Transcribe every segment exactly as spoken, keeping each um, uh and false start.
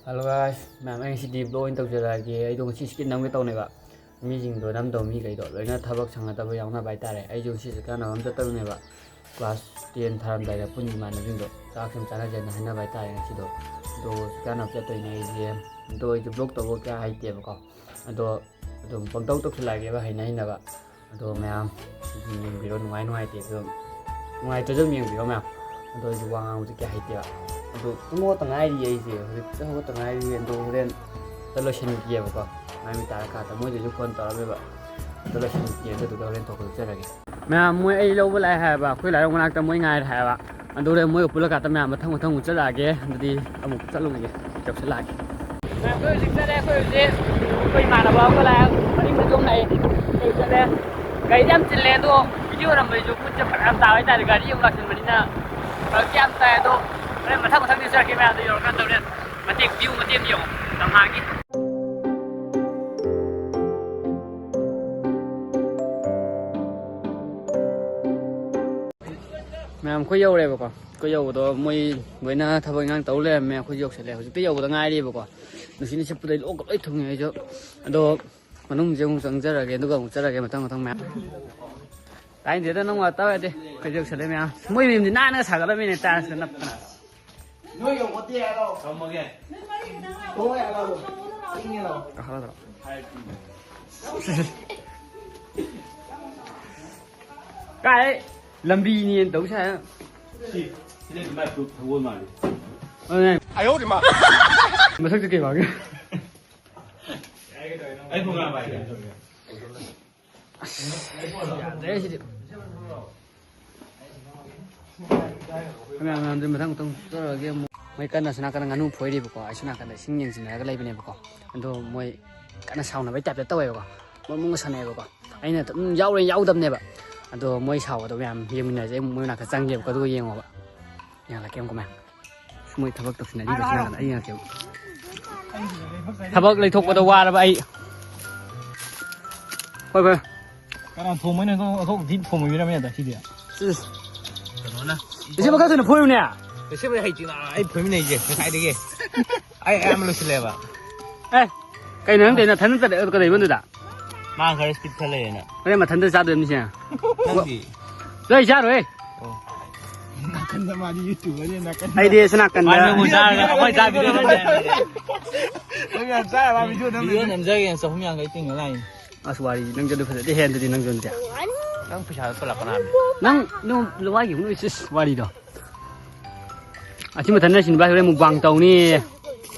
Hello guys, ꯃꯌꯥꯝ, ꯑꯩ ꯉꯁꯤꯗꯤ vlog ꯑꯣꯏꯅ ꯇꯧꯖꯔꯛꯑꯒꯦ꯫ ꯑꯩꯗꯣ ꯉꯁꯤ skit ꯅꯝꯒꯦ ꯇꯧꯅꯦꯕ꯫ ꯃꯤꯁꯤꯡꯗꯣ, ꯅꯝꯗꯧ ꯃꯤꯈꯩꯗꯣ ꯂꯣꯏꯅ ꯊꯕꯛ ꯁꯪꯅꯗꯕ ꯌꯥꯎꯅꯕ ꯍꯥꯏꯇꯥꯔꯦ꯫ ꯑꯩꯁꯨ ꯉꯁꯤ ꯁꯥꯟꯅꯕ ꯑꯃ ꯆꯠꯇꯧꯅꯦꯕ꯫ Class ten ꯊꯥꯔꯝꯗꯥꯏꯗ ꯄꯨꯟꯕ ꯏꯃꯥꯟꯅꯕꯁꯤꯡꯗꯣ ꯆꯥꯛ ꯁꯨꯝ ꯆꯥꯅꯁꯦꯅ ꯍꯥꯏꯅꯕ ꯍꯥꯏꯇꯥꯔꯦ ꯉꯁꯤꯗꯣ꯫ ꯑꯗꯣ ꯁꯥꯟꯅꯕ ꯆꯠꯇꯣꯏꯅꯦ ꯑꯩꯁꯦ꯫ ꯑꯗꯣ ꯑꯩꯁꯨ vlog ꯇꯧꯕ ꯀꯌꯥ ꯍꯩꯇꯦꯕꯀꯣ꯫ ꯑꯗꯣ ꯑꯗꯨꯝ ꯄꯪꯇꯧ ꯇꯧꯁꯤꯜꯂꯛꯑꯒꯦꯕ, ꯍꯩꯅ ꯍꯩꯅꯕ꯫ ꯑꯗꯣ ꯃꯌꯥꯝ ꯑꯗꯨꯝ ꯌꯦꯡꯕꯤꯔꯣ, ꯅꯨꯡꯉꯥꯏ ꯅꯨꯡꯉꯥꯏꯇꯦ ꯑꯗꯨꯝ, ꯅꯨꯡꯉꯥꯏꯇ꯭ꯔꯁꯨ ꯑꯗꯨꯝ ꯌꯦꯡꯕꯤꯔꯣ ꯃꯌꯥꯝ꯫ ꯑꯗꯣ ꯑꯩꯁꯨ ꯋꯥ ꯉꯥꯡꯕꯁꯦ ꯀꯌꯥ ꯍꯩꯇꯦꯕ꯫ ꯑꯗꯣ ꯇꯨꯝ ꯍꯧꯒꯠꯇ ꯉꯥꯏꯔꯤ ꯑꯩꯁꯦ, ꯍꯧꯖꯤꯛꯇ ꯍꯧꯒꯠꯇ ꯉꯥꯏꯔꯤ꯫ ꯑꯗꯣ ꯍꯣꯔꯦꯟ ꯑꯝꯇ ꯂꯣꯏꯁꯤꯟꯈꯤꯑꯕꯀꯣ, ꯃꯥꯏ ꯃꯤꯠ ꯇꯥꯔꯀꯥꯟꯗ ꯃꯣꯏꯗꯁꯨ ꯐꯣꯟ ꯇꯧꯔꯝꯃꯦꯕ꯫ ꯑꯝꯇ ꯂꯣꯏꯁꯤꯟꯈꯤꯑꯦ, ꯑꯗꯨꯗꯨꯒ ꯍꯣꯔꯦꯟ ꯊꯣꯛꯄꯗ ꯆꯠꯂꯒꯦ꯫ ꯃꯌꯥꯝ, ꯃꯣꯏ ꯑꯩ ꯂꯧꯕ ꯂꯥꯛꯑꯦ ꯍꯥꯏꯕ, ꯑꯩꯈꯣꯏ ꯂꯥꯏꯔꯣꯡ ꯃꯅꯥꯛꯇ ꯃꯣꯏ ꯉꯥꯏꯔꯦ ꯍꯥꯏꯕ꯫ ꯑꯗꯨ ꯍꯣꯔꯦꯟ ꯃꯣꯏꯒ ꯄꯨꯜꯂꯀꯥꯟꯗ ꯃꯌꯥꯝ ꯃꯊꯪ ꯃꯊꯪ ꯑꯃꯨꯛ ꯆꯠꯂꯛꯑꯒꯦ꯫ ꯑꯗꯨꯗꯤ ꯑꯃꯨꯛ ꯆꯠꯂꯨꯈꯤꯒꯦ, ꯌꯧꯁꯤꯜꯂꯛꯑꯒꯦ꯫ ꯑꯩꯈꯣꯏ ꯍꯧꯖꯤꯛ ꯆꯠꯂꯦ꯫ ꯑꯩꯈꯣꯏ ꯍꯧꯖꯤꯛ ꯑꯩꯈꯣꯏ ꯏꯃꯥꯟꯅꯕ ꯑꯃꯒ ꯂꯥꯛꯑꯦ, ꯃꯅꯤꯡꯗ ꯑꯗꯨꯝ ꯂꯥꯛꯑꯦ꯫ ꯑꯩꯈꯣꯏ ꯆꯠꯂꯦ꯫ ꯒꯥꯔꯤꯗꯤ ꯌꯥꯝ ꯆꯤꯜꯂꯦ, ꯑꯗꯣ ꯚꯤꯗꯤꯑꯣ ꯅꯝꯕꯩꯁꯨ ꯈꯨꯠꯁꯦ ꯐꯔꯛ ꯌꯥꯝ ꯇꯥꯕ ꯍꯥꯏꯇꯥꯔꯦ, ꯒꯥꯔꯤ ꯑꯃꯨꯛ ꯂꯥꯛꯁꯤꯟꯕꯅꯤꯅ꯫ ꯐꯔꯛꯇꯤ ꯌꯥꯝ ꯇꯥꯏ, ꯑꯗꯣ ꯍꯣꯔꯦꯟ ꯃꯊꯪ ꯃꯊꯪꯗꯤ ꯆꯠꯂꯛꯀꯦ ꯃꯌꯥꯝꯗꯣ, ꯌꯧꯔꯀꯥꯟꯗ ꯍꯣꯔꯦꯟ ꯃꯇꯦꯛ view ꯃꯇꯦꯛ ꯑꯃ ꯌꯦꯡꯉꯣ, ꯂꯝꯍꯥꯡꯒꯤ꯫ ꯃꯌꯥꯝ, ꯑꯩꯈꯣꯏ ꯌꯧꯔꯦꯕꯀꯣ꯫ ꯑꯩꯈꯣꯏ ꯌꯧꯕꯗꯣ ꯃꯣꯏ ꯂꯣꯏꯅ ꯊꯕꯛ ꯏꯪꯈꯥꯡ ꯇꯧ ꯂꯩꯔꯝꯃꯦ꯫ ꯑꯩꯈꯣꯏꯁꯨ ꯌꯧꯁꯜꯂꯦ꯫ ꯍꯧꯖꯤꯛꯇ ꯌꯧꯕꯗ ꯉꯥꯏꯔꯤꯕꯀꯣ꯫ ꯅꯨꯡꯁꯤꯠ ꯅꯨꯡꯁꯤꯠꯄꯨꯗꯩ ꯂꯣꯛꯀ ꯂꯣꯏ ꯊꯨꯡꯉꯦ ꯑꯩꯁꯨ꯫ ꯑꯗꯣ ꯃꯅꯨꯡꯁꯦ ꯑꯃꯨꯛ ꯆꯪꯖꯔꯒꯦ, ꯑꯗꯨꯒ ꯑꯃꯨꯛ ꯆꯠꯂꯒꯦ ꯃꯊꯪ ꯃꯊꯪ ꯃꯌꯥꯝ꯫ ꯇꯥꯏꯟꯗꯦꯗ ꯅꯪ ꯋꯥ ꯇꯥꯎ ꯌꯥꯗꯦ꯫ ꯑꯩꯈꯣꯏꯁꯨ ꯌꯧꯁꯜꯂꯦ ꯃꯌꯥꯝ꯫ ꯃꯣꯏ ꯃꯌꯨꯝꯗꯤ ꯅꯥꯟꯅꯒ ꯁꯥꯒꯠꯂꯝꯃꯤꯅꯦ, ꯇꯥꯏꯜꯁꯀ ꯅꯞꯇꯅ꯫ ꯅꯣꯏ ꯌꯧꯕꯗꯤ ꯍꯥꯏꯔꯣ? ꯊꯝꯃꯒꯦ꯫ ꯊꯣꯛꯂꯛꯑꯦ ꯍꯥꯏꯔꯣ? ꯏꯪꯉꯦ ꯍꯥꯏꯔꯣ? ꯀꯥꯈꯠꯂꯗ꯭ꯔꯣ? ꯀꯥꯏ ꯂꯝꯕꯤꯅꯦꯅ ꯇꯧ ꯁꯥꯏ꯫ ꯁꯤ, ꯁꯤꯗꯗꯤ ꯃꯥꯏ ꯐꯨ-, ꯊꯧꯒꯣꯜ ꯃꯥꯜꯂꯤ꯫ ꯑꯗꯨꯅꯦ꯫ ꯑꯌꯧꯔꯤꯃ꯫ ꯃꯁꯛꯇꯤ ꯀꯩ ꯃꯥꯜꯒꯦ? ꯑꯩ ꯈꯣꯡꯒ꯭ꯔꯥ ꯄꯥꯏꯒꯦ꯫ ꯑꯁ, ꯌꯥꯗ꯭ꯔꯦ ꯁꯤꯗꯤ꯫ ꯃꯌꯥꯝ, ꯃꯌꯥꯝꯗꯨ ꯃꯊꯪ ꯃꯊꯪ ꯇꯧꯔꯒꯦ ꯑꯃꯨꯛ꯫ ꯃꯣꯏ ꯀꯟꯅ ꯑꯁꯣꯝ ꯅꯥꯀꯟꯗ ꯉꯥꯅꯨ ꯐꯣꯏꯔꯤꯕꯀꯣ, ꯑꯩꯁꯨ ꯅꯥꯀꯟꯗ ꯏꯁꯤꯡ ꯌꯦꯡꯁꯤꯟꯅꯔꯒ ꯂꯩꯕꯅꯦꯕꯀꯣ꯫ ꯑꯗꯣ ꯃꯣꯏ ꯀꯟꯅ ꯁꯥꯎꯅꯕꯩ ꯇꯥꯏꯞꯇ ꯇꯧꯋꯦꯕꯀꯣ꯫ ꯃꯣꯏ ꯃꯨꯛꯅ ꯁꯥꯟꯅꯩꯑꯕꯀꯣ꯫ ꯑꯩꯅ ꯑꯗꯨꯝ ꯌꯥꯎꯔꯦ ꯌꯥꯎꯗꯕꯅꯦꯕ꯫ ꯑꯗꯣ ꯃꯣꯏ ꯁꯥꯎꯕꯗꯣ ꯃꯌꯥꯝ ꯌꯦꯡꯃꯤꯟꯅꯁꯦ꯫ ꯑꯩ ꯃꯣꯏ ꯅꯥꯀꯟ ꯆꯪꯒꯦꯕꯀꯣ, ꯑꯗꯨꯒ ꯌꯦꯡꯉꯣꯕ꯫ ꯌꯦꯡꯍꯜꯂꯛꯀꯦ ꯑꯃꯨꯛꯀꯣ ꯃꯌꯥꯝ꯫ ꯃꯣꯏ ꯊꯕꯛ ꯇꯧꯁꯤꯟꯅꯔꯤꯕꯁꯤ ꯅꯥꯀꯟꯗ ꯑꯩ ꯌꯦꯡꯉꯛꯀꯦꯕ꯫ ꯊꯕꯛ ꯂꯩꯊꯣꯛꯄꯗ ꯋꯥꯔꯕ ꯑꯩ꯫ ꯍꯣꯏ, ꯍꯣꯏ꯫ ꯀꯅꯥ ꯊꯣꯡꯕꯩꯅꯣ? ꯑꯗꯣ ꯑꯣꯟꯊꯣꯛ ꯗꯤꯞ ꯊꯣꯡꯕ ꯃꯤꯔꯝꯃꯦ ꯑꯗ ꯁꯤꯗꯤ꯫ ꯏꯁ꯫ ꯀꯩꯅꯣꯅ꯫ ꯏꯆꯦ ꯃꯈꯥ ꯊꯣꯏꯅ ꯐꯣꯏꯔꯨꯅꯦ꯫ ꯏꯆꯦ ꯍꯩꯇꯦꯅ ꯑꯩ ꯐꯣꯏꯃꯤꯟꯅꯩꯁꯦ ꯉꯁꯥꯏꯗꯒꯤ꯫ ꯑꯩ ꯑꯌꯥꯝꯕ ꯂꯣꯏꯁꯤꯜꯂꯦꯕ꯫ ꯑꯦ, ꯀꯩꯅꯣ ꯅꯪ ꯇꯧꯔꯤꯗꯣ? ꯅꯊꯟꯗ ꯆꯠꯂꯦ, ꯀꯩꯗꯧꯕ ꯑꯗꯨꯗ? ꯃꯥ ꯈꯔ ꯁ꯭ꯄꯤꯠ ꯈꯔ ꯂꯩꯌꯦꯅ꯫ ꯍꯣꯔꯦꯟ ꯃꯊꯟꯇ ꯆꯥꯗꯣꯏꯅꯤ ꯁꯦ꯫ ꯅꯪꯗꯤ? ꯂꯣꯏ ꯆꯥꯔꯣꯏ꯫ ꯑꯣ꯫ ꯅꯥꯀꯟꯗ ꯃꯥꯗꯤ YouTuberꯅꯦ, ꯅꯥꯀꯟꯗ꯫ ꯑꯩꯗꯤ ꯑꯁꯤ ꯅꯥꯀꯟꯗ꯫ ꯃꯥꯅ ꯑꯃꯨꯛ ꯆꯥꯔꯒ ꯑꯩꯈꯣꯏ ꯆꯥ video ꯅꯝꯖꯦ꯫ ꯅꯪ ꯌꯥꯝ ꯆꯥꯔꯕ video ꯅꯝ video ꯂꯩ꯫ ꯅꯝꯖꯒꯦꯅ ꯆꯍꯨꯝ ꯌꯥꯡꯈꯩ ꯇꯤꯡꯉ ꯂꯥꯛꯏꯅꯤ꯫ ꯑꯁ, ꯋꯥꯔꯤ ꯅꯪꯁꯨ ꯑꯗꯨ ꯐꯖꯗꯦ ꯍꯦ, ꯑꯗꯨꯗꯤ ꯅꯪꯁꯨ ꯑꯗꯨꯗꯤ꯫ ꯅꯪ ꯄꯩꯁꯥꯗꯣ ꯄꯜꯂꯛꯀꯅꯣ ꯍꯥꯏꯕꯅꯤ꯫ ꯅꯪ, ꯅꯪ ꯂꯋꯥꯏꯒꯤ ꯍꯨꯅꯨ ꯏꯁ, ꯏꯁ, ꯋꯥꯔꯤꯗꯣ꯫ ꯑꯁꯤ ꯃꯊꯟꯇ ꯁꯤꯟꯕ ꯍꯣꯔꯦꯟ mukbang ꯇꯧꯅꯤ꯫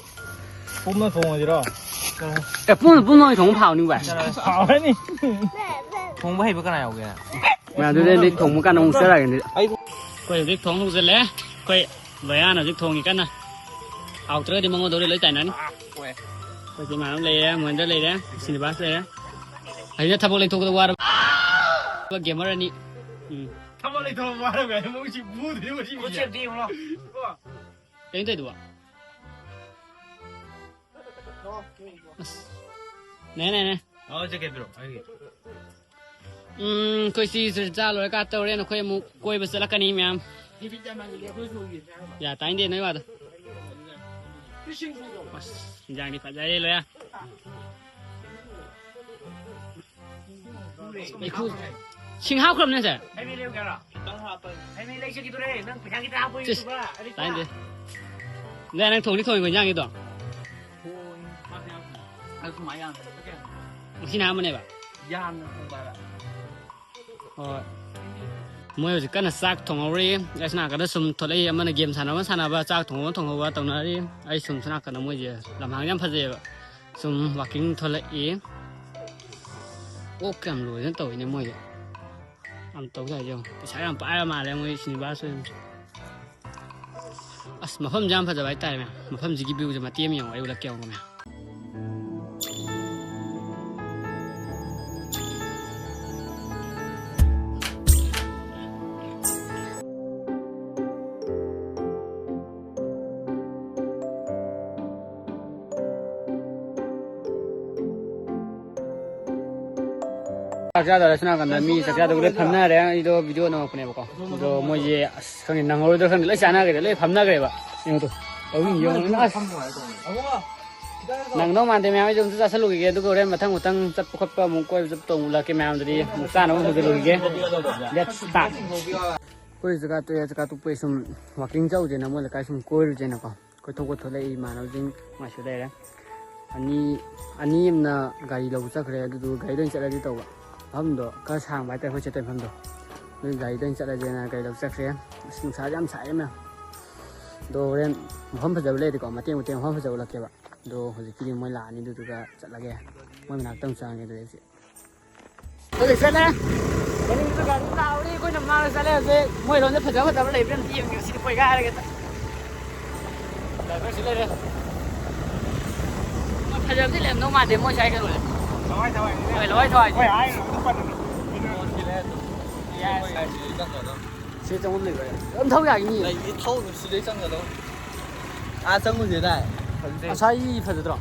ꯄꯨꯝꯅ ꯊꯣꯡꯉꯁꯤꯔꯣ? ꯑꯦ, ꯄꯨꯝꯅ, ꯄꯨꯝꯅ ꯑꯣꯏꯅ ꯊꯣꯡꯕ ꯍꯥꯎꯅꯤ ꯚꯥꯏ꯫ ꯍꯥꯎꯔꯅꯤ꯫ ꯊꯣꯡꯕ ꯍꯩꯕ ꯀꯅꯥ ꯌꯥꯎꯒꯦ? ꯃꯌꯥꯝꯗꯨꯗꯤ ꯑꯩ ꯊꯣꯡꯕ ꯀꯥꯟꯗ ꯑꯃꯨꯛ ꯆꯠꯂꯒꯦ ꯑꯗꯨꯗꯤ꯫ ꯑꯩꯈꯣꯏ ꯍꯧꯖꯤꯛ ꯊꯣꯡ ꯍꯧꯖꯤꯜꯂꯦ꯫ ꯑꯩꯈꯣꯏ ꯂꯣꯌꯥꯅ ꯍꯧꯖꯤꯛ ꯊꯣꯡꯉꯤ ꯀꯟꯅ꯫ ꯍꯥꯎꯇ꯭ꯔꯒꯗꯤ ꯃꯉꯣꯟꯗ ꯂꯣꯏ ꯇꯥꯏꯅꯅꯤ꯫ ꯑꯩꯈꯣꯏ ꯏꯃꯥꯟꯅꯕ ꯂꯩꯔꯦ, ꯃꯣꯍꯦꯟꯗ꯭ꯔ ꯂꯩꯔꯦ, ꯁ꯭ꯔꯤꯅꯤꯕꯥꯁ ꯂꯩꯔꯦ꯫ ꯑꯩꯅ ꯊꯕꯛ ꯂꯩꯊꯣꯛꯄꯗ ꯋꯥꯔꯕ gamer ꯑꯅꯤ꯫ ꯎꯝ꯫ ꯊꯕꯛ ꯂꯩꯊꯣꯛꯄ ꯋꯥꯔꯕ ꯀꯥꯏꯅ ꯃꯣꯏꯁꯤ ꯐꯨꯗꯣꯏꯅꯦ ꯃꯁꯤ ꯃꯤꯁꯦ꯫ ꯀꯩꯅꯣ ꯇꯧꯔꯤꯗꯨꯕꯣ? ꯑꯁ꯫ ꯅꯦ, ꯅꯦ, ꯅꯦ꯫ ꯑꯣ, jacket ꯄꯤꯔꯛꯑꯣ, ꯑꯩꯒꯤ꯫ ꯎꯝ, ꯑꯩꯈꯣꯏ ꯁꯤꯁꯦ ꯆꯥ ꯂꯣꯏꯔꯀꯥꯟ ꯇꯧꯔꯦ, ꯅꯈꯣꯏ ꯑꯃꯨꯛ ꯀꯣꯏꯕ ꯆꯠꯂꯛꯀꯅꯤ ꯃꯌꯥꯝ꯫ ꯌꯥ, ꯇꯥꯏꯅꯗꯦ ꯅꯣꯏ ꯋꯥꯗꯣ꯫ ꯑꯁ, ꯏꯟꯖꯥꯡꯗꯤ ꯐꯖꯔꯦ ꯂꯣꯌꯥ꯫ ꯃꯩꯈꯨ꯫ ꯁꯤꯡ ꯍꯥꯞꯈ꯭ꯔꯕꯅꯦ ꯁꯦ? ꯍꯩꯃꯍꯤ ꯂꯩꯔꯨꯒꯦ ꯍꯥꯏꯔꯣ? ꯈꯤꯇꯪ ꯍꯥꯞꯄꯅꯤ꯫ ꯍꯩꯃꯍꯤ ꯂꯩꯖꯈꯤꯗꯣꯔꯦ꯫ ꯅꯪ ꯄꯩꯁꯥ ꯈꯤꯇ ꯍꯥꯞꯄꯣ ꯁꯤꯁ, YouTuber꯫ ꯑꯗꯩ ꯇꯥꯏꯅꯗꯦ꯫ ꯅꯪ, ꯅꯪ ꯊꯣꯡꯗꯤ ꯊꯣꯡꯉꯤꯀꯣ ꯏꯟꯖꯥꯡꯒꯤꯗꯣ? ꯊꯣꯡꯉꯤ꯫ ꯃꯥꯁꯦ ꯌꯥꯝ ꯊꯣꯡꯉꯤ꯫ ꯑꯗꯨ ꯁꯨꯃꯥꯏꯅ ꯌꯥꯝ ꯊꯣꯡꯉꯤ꯫ ꯉꯁꯤꯅ ꯑꯍꯥꯟꯕꯅꯦꯕ? ꯌꯥꯝꯅ ꯊꯣꯡꯕ ꯍꯥꯏꯕ꯫ ꯍꯣꯏ꯫ ꯃꯣꯏ ꯍꯧꯖꯤꯛ ꯀꯟꯅ ꯆꯥꯛ ꯊꯣꯡꯍꯧꯔꯤ꯫ ꯑꯩ ꯁꯣꯝ ꯅꯥꯀꯟꯗ ꯁꯨꯝ ꯊꯣꯛꯂꯛꯏ꯫ ꯑꯃꯅ game ꯁꯥꯟꯅꯕ ꯁꯥꯟꯅꯕ, ꯆꯥꯛ ꯊꯣꯡꯍꯧꯕ ꯊꯣꯡꯍꯧꯕ ꯇꯧꯅꯔꯤ꯫ ꯑꯩ ꯁꯨꯝ ꯁꯣꯝ ꯅꯥꯀꯟꯗ ꯃꯣꯏꯁꯦ ꯂꯝꯍꯥꯡ ꯌꯥꯝ ꯐꯖꯩꯌꯦꯕ꯫ ꯁꯨꯝ walking ꯊꯣꯛꯂꯛꯏ꯫ ꯑꯣꯛ ꯀꯌꯥꯝ ꯂꯣꯏꯗꯅ ꯇꯧꯋꯤꯅꯦ ꯃꯣꯏꯁꯦ꯫ ꯌꯥꯝ ꯇꯧ ꯌꯥꯏ ꯌꯦꯡꯉꯣ꯫ ꯄꯩꯁꯥ ꯌꯥꯝ ꯄꯥꯏꯕ ꯃꯥꯜꯂꯦ ꯃꯣꯏ ꯁ꯭ꯔꯤꯅꯤꯕꯥꯁ ꯍꯣꯏ꯫ ꯑꯁ, ꯃꯐꯝꯁꯦ ꯌꯥꯝ ꯐꯖꯕ ꯍꯥꯏꯇꯥꯔꯦ ꯃꯌꯥꯝ꯫ ꯃꯐꯝꯁꯤꯒꯤ viewꯁꯦ ꯃꯇꯦꯛ ꯑꯃ ꯌꯦꯡꯉꯣ, ꯑꯩ ꯎꯠꯂꯛꯀꯦ ꯌꯦꯡꯉꯣ ꯃꯌꯥꯝ꯫ ꯆꯥꯛ ꯆꯥꯗꯧꯔꯦ, ꯁꯣꯝ ꯅꯥꯀꯟꯗ ꯃꯤ ꯆꯥꯛ ꯆꯥꯗꯧꯕ ꯂꯣꯏ ꯐꯝꯅꯔꯦ꯫ ꯑꯩꯗꯣ video ꯅꯝꯃꯛꯄꯅꯦꯕꯀꯣ꯫ ꯑꯗꯣ ꯃꯣꯏꯁꯦ, ꯑꯁ, ꯈꯪꯗꯦ, ꯅꯪꯍꯧꯔꯣꯏꯗ꯭ꯔꯥ ꯈꯪꯗꯦ, ꯂꯣꯏ ꯆꯥꯟꯅꯈ꯭ꯔꯦ, ꯂꯣꯏ ꯐꯝꯅꯈ꯭ꯔꯦꯕ꯫ ꯌꯦꯡꯉꯨ ꯇꯨ꯫ ꯍꯧꯖꯤꯛ ꯌꯦꯡꯉꯨꯅꯦ, ꯑꯁ꯫ ꯅꯪꯗꯧ ꯃꯥꯟꯗꯦ ꯃꯌꯥꯝ, ꯑꯩꯁꯨ ꯑꯝꯇ ꯆꯥꯁꯤꯜꯂꯨꯈꯤꯒꯦ, ꯑꯗꯨꯒ ꯍꯣꯔꯦꯟ ꯃꯊꯪ ꯃꯊꯪ ꯆꯠꯄ ꯈꯣꯠꯄ ꯑꯃꯨꯛ ꯀꯣꯏꯕ ꯆꯠꯄ ꯇꯧ ꯎꯠꯂꯛꯀꯦ ꯃꯌꯥꯝꯗꯨꯗꯤ꯫ ꯑꯃꯨꯛ ꯆꯥꯅꯕ ꯍꯧꯖꯤꯜꯂꯨꯈꯤꯒꯦ꯫ Let's start꯫ ꯑꯩꯈꯣꯏ ꯆꯥꯛꯆꯥ ꯇꯣꯛꯑꯦ, ꯆꯥꯛꯆꯥ ꯇꯣꯛꯄꯩ ꯁꯨꯝ walking ꯆꯠꯂꯨꯁꯦꯅ ꯃꯣꯏ ꯂꯩꯀꯥꯏ ꯁꯨꯝ ꯀꯣꯏꯔꯨꯁꯦꯅꯀꯣ꯫ ꯀꯣꯏꯊꯣꯛꯄ ꯊꯣꯛꯂꯛꯏ ꯏꯃꯥꯟꯅꯕꯁꯤꯡ ꯉꯥꯏꯁꯨ ꯂꯩꯔꯦ꯫ ꯑꯅꯤ, ꯑꯅꯤ ꯑꯃꯅ ꯒꯥꯔꯤ ꯂꯧꯕ ꯆꯠꯈ꯭ꯔꯦ, ꯑꯗꯨꯗꯨꯒ ꯒꯥꯔꯤꯗ ꯑꯣꯏꯅ ꯆꯠꯂꯗꯤ ꯇꯧꯕ꯫ ꯃꯐꯝꯗꯣ ꯈꯔ ꯁꯥꯡꯕ ꯍꯥꯏꯇꯥꯔꯦ ꯑꯩꯈꯣꯏ ꯆꯠꯇꯣꯏ ꯃꯐꯝꯗꯣ꯫ ꯑꯗꯨ ꯒꯥꯔꯤꯗ ꯑꯣꯏꯅ ꯆꯠꯂꯁꯦꯅ ꯒꯥꯔꯤ ꯂꯧꯕ ꯆꯠꯈ꯭ꯔꯦ꯫ ꯑꯁ, ꯅꯨꯡꯁꯥꯁꯦ ꯌꯥꯝ ꯁꯥꯏꯌꯦ ꯃꯌꯥꯝ꯫ ꯑꯗꯣ ꯍꯣꯔꯦꯟ ꯃꯐꯝ ꯐꯖꯕ ꯂꯩꯔꯗꯤꯀꯣ, ꯃꯇꯦꯛ ꯃꯇꯦꯛ ꯃꯐꯝ ꯐꯖꯕ ꯎꯠꯂꯛꯀꯦꯕ꯫ ꯑꯗꯣ ꯍꯧꯖꯤꯛꯀꯤꯗꯤ ꯃꯣꯏ ꯂꯥꯛꯑꯅꯤ, ꯑꯗꯨꯗꯨꯒ ꯆꯠꯂꯒꯦ꯫ ꯃꯣꯏ ꯃꯅꯥꯛꯇ ꯑꯃꯨꯛ ꯆꯪꯉꯒꯦ ꯑꯗꯨꯗꯤ ꯑꯩꯁꯦ꯫ ꯍꯧꯖꯤꯛ ꯆꯠꯂꯦ꯫ ꯃꯅꯤꯡꯗ ꯒꯥꯔꯤ ꯂꯥꯛꯍꯧꯔꯤ, ꯑꯩꯈꯣꯏꯅ ꯃꯥꯡꯗ ꯆꯠꯂꯦ ꯍꯧꯖꯤꯛ꯫ ꯃꯣꯏꯔꯣꯝꯗ ꯐꯖ ꯐꯖꯕ ꯂꯩꯕ꯭ꯔꯥ ꯑꯝꯇ ꯌꯦꯡꯒꯦ꯫ ꯁꯤꯗꯤ ꯀꯣꯏ ꯀꯥꯏꯔꯒꯦ꯫ ꯗ꯭ꯔꯥꯏꯚꯔꯁꯤ ꯂꯩꯔꯦ꯫ ꯐꯖꯕꯗꯤ ꯂꯩꯔꯝꯗꯧ ꯃꯥꯟꯗꯦ ꯃꯣꯏ ꯁ꯭ꯋꯥꯏ ꯀꯩꯅꯣꯁꯦ꯫ ꯊꯋꯥꯏ ꯊꯋꯥꯏ꯫ ꯍꯣꯏ, ꯂꯋꯥꯏ ꯊꯋꯥꯏꯁꯦ꯫ ꯍꯣꯏ, ꯍꯥꯏꯔꯤꯅꯣ ꯑꯗꯨꯝ ꯄꯟꯕꯅꯦ꯫ Yes꯫ ꯁꯤ ꯆꯪꯐꯝ ꯂꯩꯕ꯭ꯔꯥ? ꯑꯗꯨꯝ ꯊꯧ ꯌꯥꯒꯤꯅꯤ꯫ ꯂꯩ, ꯊꯧꯅꯨ, ꯁꯤꯗꯩ ꯆꯪꯒꯗꯧ꯫ ꯑꯥ ꯆꯪꯉꯨꯁꯦ ꯗꯥꯏ꯫ ꯐꯖꯗꯦ꯫ ꯉꯁꯥꯏ ꯐꯖꯗ꯭ꯔꯣ?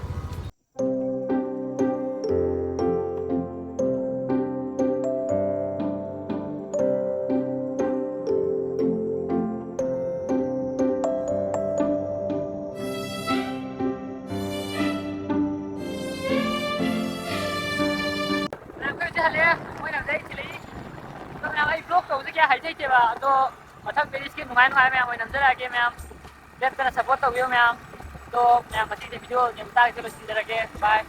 ꯃꯌꯥꯝ ꯑꯩꯈꯣꯏ ꯍꯧꯖꯤꯛ ꯍꯜꯂꯛꯑꯦ꯫ ꯃꯣꯏꯅ ꯍꯧꯖꯤꯛ ꯑꯩ ꯊꯤꯜꯂꯛꯏ꯫ ꯑꯗꯣ ꯃꯌꯥꯝ ꯑꯩ vlog ꯇꯧꯕꯁꯦ ꯀꯌꯥ ꯍꯩꯖꯩꯇꯦꯕ꯫ ꯑꯗꯣ ꯃꯊꯪꯗꯗꯤ skit ꯅꯨꯡꯉꯥꯏ ꯅꯨꯡꯉꯥꯏꯕ ꯃꯌꯥꯝ ꯑꯣꯏꯅ ꯅꯝꯖꯔꯛꯑꯒꯦ ꯃꯌꯥꯝ꯫ ꯂꯦꯞꯇꯅ support ꯇꯧꯕꯤꯌꯨ ꯃꯌꯥꯝ꯫ ꯑꯗꯣ ꯃꯌꯥꯝ ꯉꯁꯤꯒꯤ video ꯁꯦ ꯃꯇꯥꯡꯁꯤꯗ ꯂꯣꯏꯁꯤꯟꯖꯔꯒꯦ꯫ Bye꯫